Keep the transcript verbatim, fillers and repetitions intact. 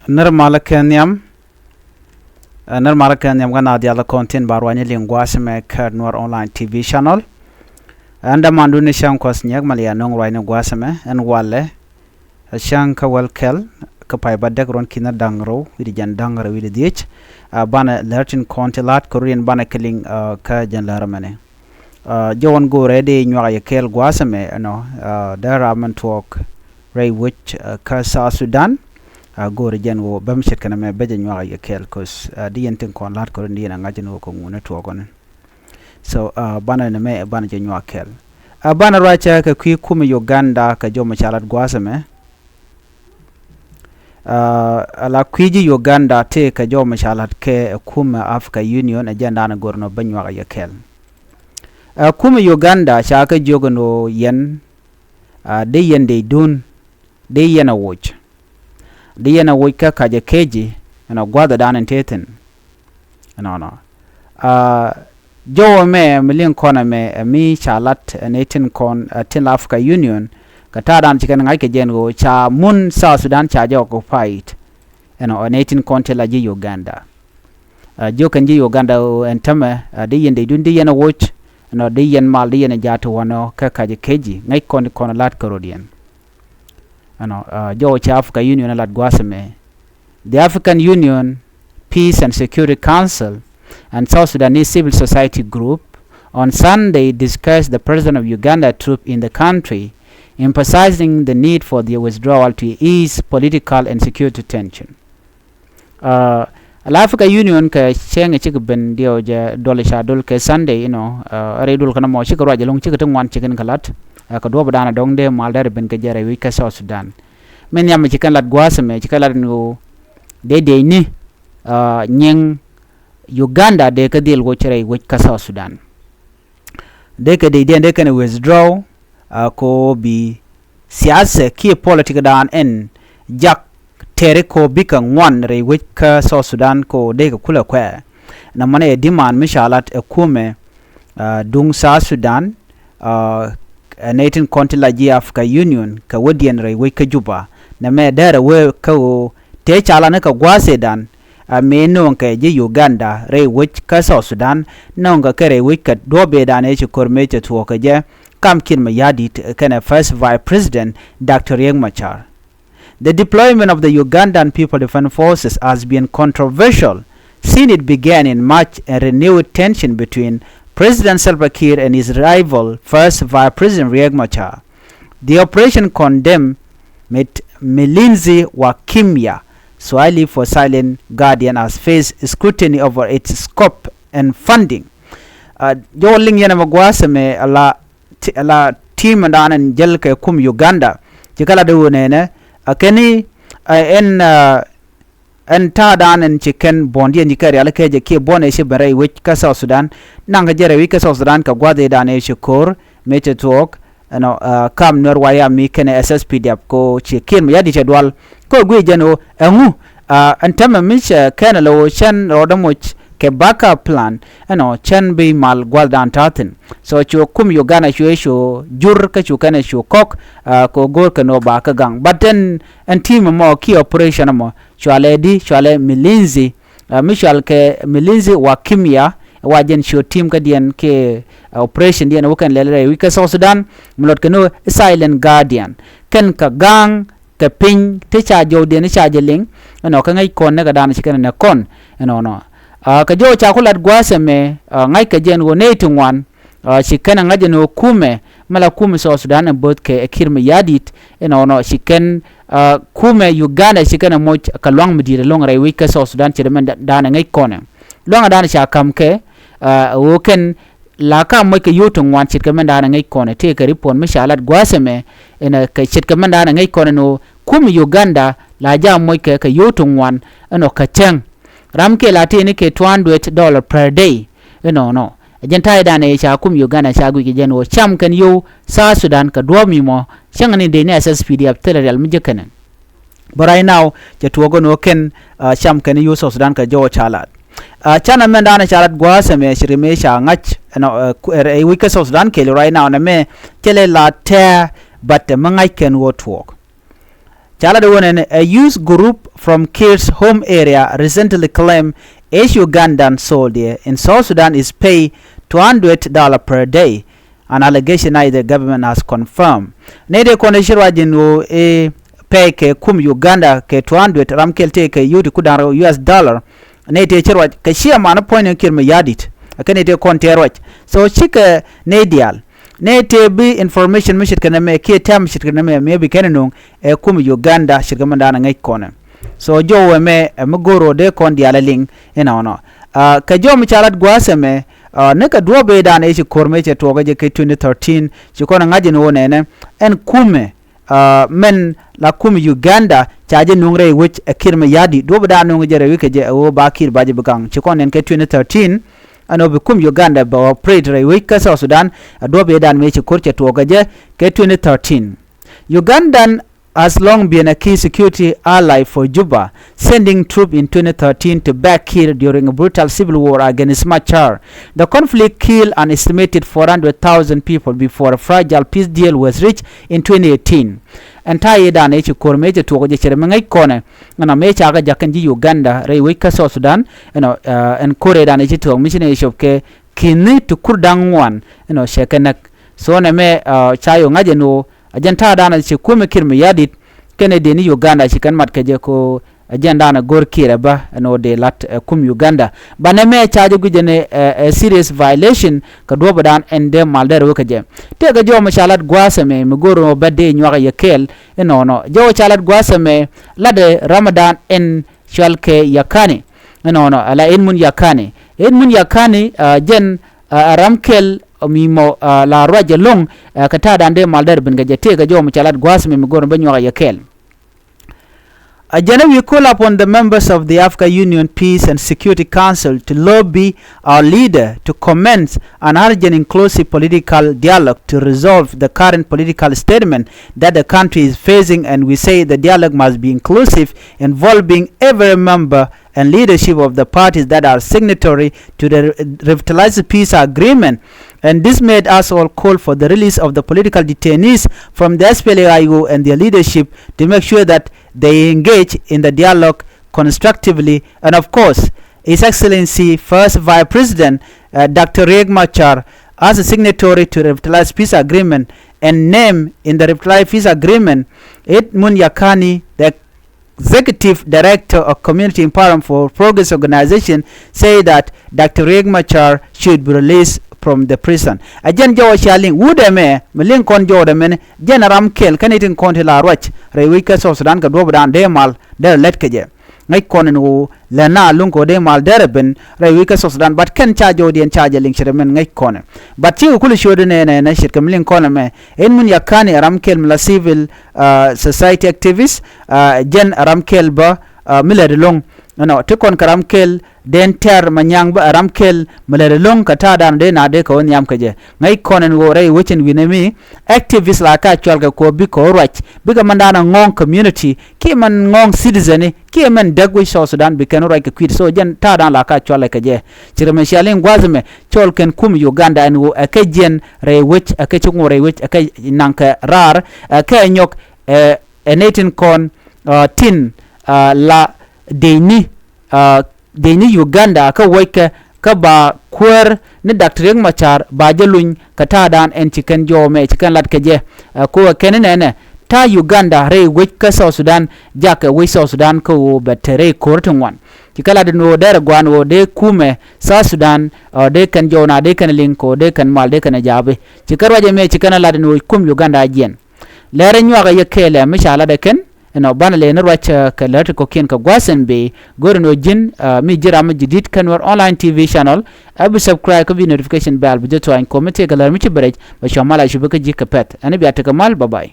Nir malä kɛ nhiam. Ɛ, nir malä kɛ nhiam kä na diaal kɔn tin ba ruany liŋ gua̱a̱th mɛ kä Nuɛr Online T V channel. Ɛn dämandun ni cäŋ kuɔth nyiɛk mɛ lian nöŋ ruany ni gua̱a̱th mɛ ɛn walɛ. Ɛ cäŋ kä wäl kɛl kä pay bädäk ruɔ̱n ki̱n da̱ŋ rɛw wi̱cdɛ jiɛn da̱ŋ rɛw wi̱cdɛ dhiec. Ɛ, banɛ lär tin kɔn ti la̱t kɛ rut in banɛ kɛ liŋ, ɛ, kä jɛn lär mɛni. Ɛ, jɔwän go̱o̱rɛ dee nyuak yɛ kɛɛl gua̱a̱th ɛmɛ ɛnɔ, ɛ, dee ram min tuɔɔk rɛy wec, ɛ, kä South Sudan. Ɛ, go̱o̱rɛ jɛn ɣöö bäm ce̱tkɛ nɛmɛ bä jɛ nyuak yɛ kɛɛl, 'cause, ɛ, di yɛn tin kɔn la̱t kɛ run di yɛn ɛ ŋa̱c ɛn ɣöö kɛ ŋun ɛ tuɔɔk ɔni. So, ɛ, banɛ nɛmɛ banɛ jɛ nyuak kɛɛl. Ɛ, banɛ ruacä kɛ kui̱ kum Uganda kɛ jɔw mi ca la̱t gua̱a̱th ɛmɛ. Ɛ, ala kui̱ ji̱ Uganda tëë kɛ jɔw mi ca la̱t kɛ ɛ kum ɛ Africa Union ɛ jɛn da̱a̱n go̱r nɔ bä nyuak yɛ kɛɛl. Ɛ, kum Uganda ca kɛ jiök ɛn ɣöö yɛn, ɛ, dee yɛn dee dun, dee yɛn a woc. Dee yɛn a woc kä ka̱c ɛ keci ɛn ɔ gua̱th ɛ da̱a̱n in tëë thi̱n. Ɛnɔnɔ. Ɛ, jɔwä mɛ mi liŋ kɔn ɛmɛ, ɛ, mi ca lat, ɛ, ni tin kɔn, ɛ, tin la Africa Union kɛ ta̱a̱ da̱a̱n ci kɛn ŋa̱c kɛ jɛn ɣöö ca mun South Sudan ca jɛ occupied. Ɛnɔ, ɛ, ni tin kɔn ti la ji̱ Uganda. Ɛ, jiök kɛn ji̱ Uganda ɣöö ɛn tämɛ, ɛ, di yɛn dee dun di yɛn a woc. Ɛnɔ, di yɛn mal di yɛn a ja̱a̱t ti wänɔ kä ka̱c keci ŋäc kɔn kɔn lat kärodiɛn. Ɛnɔ, ɛ, jɔwä ca Africa Union lat gua̱a̱th ɛmɛ. The African Union, Peace and Security Council, and South Sudanese civil society group on Sunday discussed the presence of Uganda troop in the country, emphasizing the need for their withdrawal to ease political and security tension. Ɛ, la Africa Union kɛ cäŋ cikɛ ben diɛw jɛ duɔl ca duɔl kɛ Sunday inɔ, ɛ, rɛy duɔl kɛn mɔ cikɛ ruac ɛlɔ̱ŋ cikɛ ti ŋuan cikɛn kɛ lat, ɛ, kɛ duɔ̱ɔ̱p da̱a̱n dɔ̱ŋ dee mal dee rɛ ben kɛ jɛ rɛy wec kä South Sudan. Min nhiam cikɛn lat gua̱a̱th ɛmɛ cikɛ lat ni ɣöö dee dee ni, ɛ, nyiŋ Uganda dee kɛ dhil woc rɛy wec kä South Sudan. Dee kɛ dee diɛn dee kɛn withdraw, ɛ, ko bi siasa kiɛ politik dan ɛn jak tɛri ko bikɛ ŋuan rɛy wec kä South Sudan ko dee kɛ kulɛ kuɛ. Nɛ mɔnɛ ɛ diman mi ca lat ɛ kumɛ, ɛ, duŋ South Sudan, ɛ, ɛ nɛy tin kɔn ti la ji̱ Africa Union kɛ wädiɛn rɛy wec kä Juba. Nɛ mɛ dɛrɛ wee kä ɣöö tëë ca lat ni kɛ gua̱a̱th ëëdan, ɛ, mëë nööŋkɛ ji̱ Uganda rɛy wec kä South Sudan, nööŋkɛ kɛ rɛy wec kɛ duɔ̱ɔ̱p ëëdan ëë ci ko̱r mëë cɛ thuɔ̱ɔ̱kɛ jɛ kam Kiir Mayardit kɛnɛ First Vice President Doctor Riek Machar. The deployment of the Ugandan People Defense Forces has been controversial since it began in March and renewed tension between President Salva Kiir and his rival First Vice President Riek Machar. The operation condemned Mlinzi wa Kimya, Swahili for Silent Guardian, has faced scrutiny over its scope and funding. Ɛ, jɔw liŋ yɛn ɛmɛ gua̱a̱th ɛmɛ ala ti-, ala team ɛn daanɛ ɛn jäl kɛ kum Uganda. Ci kɛ la dee wä nɛnɛ, ɛ, kɛn i̱, ɛ, ɛn, ɛ, ɛn ta̱a̱ daanɛ ɛn ci kɛn buɔ̱ndiɛn ci kɛ rial kɛ jɛ kiɛ buɔ̱n ɛ ci ben rɛy wec kä South Sudan. Naŋ kɛ jɛ rɛy wec kä South Sudan kɛ gua̱th ëëdan ëë ci ko̱r mëë cɛ thuɔ̱ɔ̱k. Ɛnɔ, ɛ, kam Nuɛr White Army kɛnɛ S S P D F ko ci Kiir Mayardit cɛ dual. Ko guic jɛn ɣöö ɛŋu, ɛ, ɛn tämɛ mi cɛ kɛn ɛ lo̱ cɛn rɔɔdɛ moc kɛ backup plan, ɛnɔ, cɛn bi mal gua̱thdan ta̱thi̱n. So cu kum Uganda cuɛ cu jur kä cu kɛn ɛ cu kɔk, ɛ, kɛ go̱o̱r kɛ nɔ ba kä gaŋ. But ɛn, ɛn team ɛmɔ kiɛ operation ɛmɔ, cualɛ di, cualɛ Mlinzi, ɛ, mi cual kɛ Mlinzi wa Kimya, wa jɛn cu team kädiɛn kɛ, ɛ, operation diɛn wä kɛn lɛl rɛy wec kä South Sudan, mi luɔt kɛ ni Silent Guardian. Kɛn kɛ gaŋ kɛ piny ti ca jɔwdiɛn ca jɛ liŋ, ɛnɔ, kɛ ŋäc kɔn ni kɛ da̱a̱n ci kɛn ɛ nɛ kɔn, ɛnɔnɔ. Ɛ, kɛ jɔw ca ku lat gua̱a̱th ɛmɛ, ɛ, ŋa̱c kɛ jɛn ɣöö nɛy ti ŋuan, ɛ, ci kɛn ɛ ŋa̱c ɛn ɣöö kumɛ, mɛ la kumɛ South Sudan ɛ bo̱th kɛ ɛ Kiir Mayardit, ɛnɔnɔ, ci kɛn, ɛ, kumɛ Uganda ci kɛn ɛ moc kɛ luaŋ mi di̱i̱t ɛlɔ̱ŋ rɛy wec kä South Sudan ce̱t mɛn da-, da̱a̱n ɛ ŋäc kɔnɛ. Luaŋ ɛ da̱a̱n ca ka̱m kɛ, ɛ, ɣöö kɛn la ka moc kɛ yio̱w ti ŋuan ce̱tkɛ mɛn da̱a̱n ɛ ŋäc kɔnɛ tëëkɛ ripot mi ca lat gua̱a̱th ɛmɛ, ɛnɛ kɛ ce̱tkɛ mɛn da̱a̱n ɛ ŋäc kɔnɛ ni ɣöö kum Uganda la jaa moc kɛ kɛ yio̱w ti ŋuan, ɛnɔ kɛ cäŋ. Ram kiɛ la tëë ni kɛ two hundred dollar per day, ɛnɔnɔ. Ɛ jɛn ta̱yɛ da̱a̱n ɛ ca kum Uganda ca guic kɛ jɛn ɣöö cam kɛn yio̱w South Sudan kɛ duɔ̱ɔ̱p mi mɔ, cäŋ ni dee ni S S P D F thilɛ rial mi jek kɛnɛ. But right now, cɛ tuɔɔk ɛn ɣöö kɛn, ɛ, cam kɛn yio̱w South Sudan kɛ jɔw ca lat. Ɛ, canɛ mɛn da̱a̱n ca lat gua̱a̱th ɛmɛ ci ri mëë ca ŋa̱c, ɛnɔ, ɛ, ku-, ɛ, rɛy wec kä South Sudan kɛɛli right now nɛ mɛ, cɛ lɛ la tɛ̱̈ɛ̱̈, but mi ŋa̱c kɛn ɣöö tuɔɔk. Ca lat ɣöö nɛnɛ, a youth group from Kiir's home area recently claimed each Ugandan soldier in South Sudan is paid two hundred dollars per day, an allegation neither government has confirmed. Nɛy tëë kɔn ɛ ci ruac ɛn ɣöö ɛ pay kɛ kum Uganda kɛ two hundred, ram kɛl tëë kɛ yio̱w ti kur da̱ŋ rɛw U S dollar. Nɛy tëë ci ruac kɛ chairman puɔ̱ny ni Kiir Mayardit, ɛ kɛ nɛy tëë kɔn tëë ruac. So cikɛ nɛy diaal, nɛy tëë bi information mi ce̱tkɛ nɛmɛ kiɛ tɛm mi ce̱tkɛ nɛmɛ mëë bi kɛn ɛ nööŋ ɛ kum Uganda ce̱tkɛ mindan ɛ ŋäc kɔnɛ. So jɔw ɛmɛ ɛ mi go̱o̱r ɣöö dee kɔn diaal ɛ liŋ inɔnɔ. Aa, kɛ jɔw mi ca lat gua̱a̱th ɛmɛ, aa, ni kɛ duɔ̱ɔ̱p ëëdan ëë ci ko̱r mëë cɛ tuɔɔkä jɛ kɛ twenty thirteen, ci kɔn ɛ ŋa̱c ɛn ɣöö nɛnɛ ɛn kumɛ, aa, mɛn la kum Uganda ca jɛ nuŋ rɛy wec ɛ Kiir Mayardit, duɔ̱ɔ̱p ëëdan nuŋ jɛ rɛy wec kɛ jɛ ɛ ɣöö ba Kiir ba jɛ bi gaŋ. Ci kɔn nɛn kɛ twenty thirteen ɛn ɣöö bi kum Uganda bɛ operate rɛy wec kä South Sudan, ɛ duɔ̱ɔ̱p ëëdan mëë ci ko̱r cɛ tuɔɔkä jɛ kɛ twenty thirteen. Ugandan has long been a key security ally for Juba, sending troops in twenty thirteen to back Kiir during a brutal civil war against Machar. The conflict killed an estimated four hundred thousand people before a fragile peace deal was reached in twenty eighteen. Ɛn ta̱a̱ yëëdan ëë ci ko̱r mëë cɛ tuɔɔk jɛ cɛ rɛ mi ŋäc kɔnɛ, ɛnɔ mëë ca kɛ ja̱k kɛn ji̱ Uganda rɛy wec kä South Sudan, ɛnɔ, ɛn ko̱r ëëdan ëë ci tuɔɔk mi ci nɛ cop kɛ ki̱ni ti kur da̱ŋ ŋuan, ɛnɔ cɛ kɛ näk. So nɛmɛ, aa, ca yɔ ŋa̱c ɛn ɣöö ɛ jɛn ta̱a̱dan ɛ ci kumɛ Kiir Mayardit kɛnɛ dëë ni Uganda ci kɛn mat kɛ jɛ kɛ ɣöö ɛ jɛn dan ɛ go̱r Kiir ɛ bä ɛn ɣöö dee la̱t ɛ kum Uganda. Banɛ mɛ ca jɛ gui̱c ɛn ɛ, ɛ serious violation kɛ duɔ̱ɔ̱pdan ɛn dee mal dee rɛ wä kɛ jɛ. Tëëkɛ jɔw mi ca la̱t gua̱a̱th ɛmɛ mi go̱r ɛn ɣöö bä dee nyuak ɛ yɛ kɛɛl inɔnɔ. Jɔw ca la̱t gua̱a̱th ɛmɛ latdɛ ramdan ɛn cual kɛ Yakani inɔnɔ, ala Edmund Yakani. Edmund Yakani, aa, jɛn, aa, ram kɛl mi mɔ, aa, la ruac ɛlɔ̱ŋ, aa, kɛ ta̱a̱dan dee mal dɛr ben kɛ jɛ. Tëëkɛ jɔw mi ca lat gua̱a̱th mi mi go̱r bä nyuak ɛ yɛ kɛɛl. A jɛn ɛ, we call upon the members of the Africa Union Peace and Security Council to lobby our leader to commence an urgent inclusive political dialogue to resolve the current political statement that the country is facing, and we say the dialogue must be inclusive, involving every member and leadership of the parties that are signatory to the Revitalized Peace Agreement. And this made us all call for the release of the political detainees from the S P L A I O and their leadership to make sure that they engage in the dialogue constructively. And of course, His Excellency First Vice President, uh, Doctor Riek Machar, as a signatory to the Revitalized Peace Agreement and named in the Revitalized Peace Agreement, Edmund Yakani, the Executive Director of Community Empowerment for Progress Organization, say that Doctor Riek Machar should be released from the prison. Ɛ jɛn jɔw cia liŋ wut ɛmɛ mi liŋ kɔn jɔw ɛmɛn, jɛn ram kɛl kä nɛy tin kɔn ti la ruac rɛy wec kä South Sudan kɛ duɔ̱ɔ̱pdan dee mal dee rɛ lät kɛ jɛ. Ŋäc kɔn ɛn ɣöö lɛ na luŋ kɛ ɣöö dee mal dee rɛ ben rɛy wec kä South Sudan, but kɛn ca jɔwdiɛn ca jɛ liŋ ce̱t ɛmɛn ŋäc kɔn ɛ. But cikɛ kulɛ ciötdɛ nɛɛnɛ nɛ ce̱tkɛ mi liŋ kɔn ɛmɛ. Edmund Yakani ɛ ram kɛl mi la civil, aa, society activist, aa, jɛn ɛ ram kɛl bä, aa, mi lät ɛlɔ̱ŋ. Ɛnɔ, ti kɔn kɛ ram kɛl Dɛn Tɛr Manyaŋ bä ɛ ram kɛl mi lät ɛlɔ̱ŋ kɛ ta̱a̱dan dee na dee kɛ wä nhiam kɛ jɛ. Ŋäc kɔn ɛn ɣöö rɛy wecin wi̱nɛ mi activist la ka cual kɛ kɛ ɣöö bikɛ wä ruac, bikɛ mɛndan ɛ ŋɔ̱ɔ̱ŋ community kiɛ mɛn ŋɔ̱ɔ̱ŋ citizen kiɛ mɛn däk wec South Sudan bi kɛn wä ruac kɛ kui̱t. So jɛn ta̱a̱dan la ka cual ɛ kɛ jɛ. Ci rɛ mɛ cia liŋ gua̱a̱th ɛmɛ cɔl kɛn kum Uganda ɛn ɣöö ɛ kɛ jiɛn rɛy wec, ɛ kɛ ci ŋuɔ̱t rɛy wec, ɛ kɛ naŋ kɛ raar, ɛ kɛ nyɔk, ɛ, ɛ nɛy tin kɔn, aa, tin, aa, la dëëcni, aa, dëëcni Uganda kä wäckɛ kä ba kuäär ni Doctor Riek Machar ba jɛ luny kɛ ta̱a̱dan ɛn ci kɛn jɔw ɛmɛ ci kɛn lat kɛ jɛ. Ɛ, kɛ ɣöö kɛn inɛnɛ ta̱a̱ Uganda rɛy wec kä South Sudan jakɛ wec South Sudan kä ɣöö bɛ te rɛy ko̱r ti ŋuan. Ci kɛ lat ɛn ɣöö derɛ gua̱a̱n ɣöö dee kumɛ South Sudan, ɛ, dee kɛn jɔw na dee kɛn liŋ kɛ ɣöö dee kɛn mal dee kɛn ja̱a̱pi. Ci kɛ ruac ɛmɛ ci kɛn ɛ lat ɛn ɣöö kum Uganda a jiɛn. Lɛr ɛ nyuak ɛ yɛ kɛɛl ɛ mi ca lat ɛ kɛn. Ɛnɔ banɛ lɛ ni ruac, ɛ, kɛ lɛr ti kɔ̱kiɛn kɛ gua̱a̱th ɛn bëë. Go̱r ɛn ɣöö ji̱n, ɛ, mi ji̱ ram mi ji̱ di̱t kä Nuer Online T V channel, ɛ bi subscribe kä bi notification bell bi jɛ thuany kɔm mi tëëkɛ lɛr mi ci bɛ rɛc bɛ cua mal a cupi kä ji̱ kɛ pɛ̈th. Ɛn bia tekɛ mal, bye bye.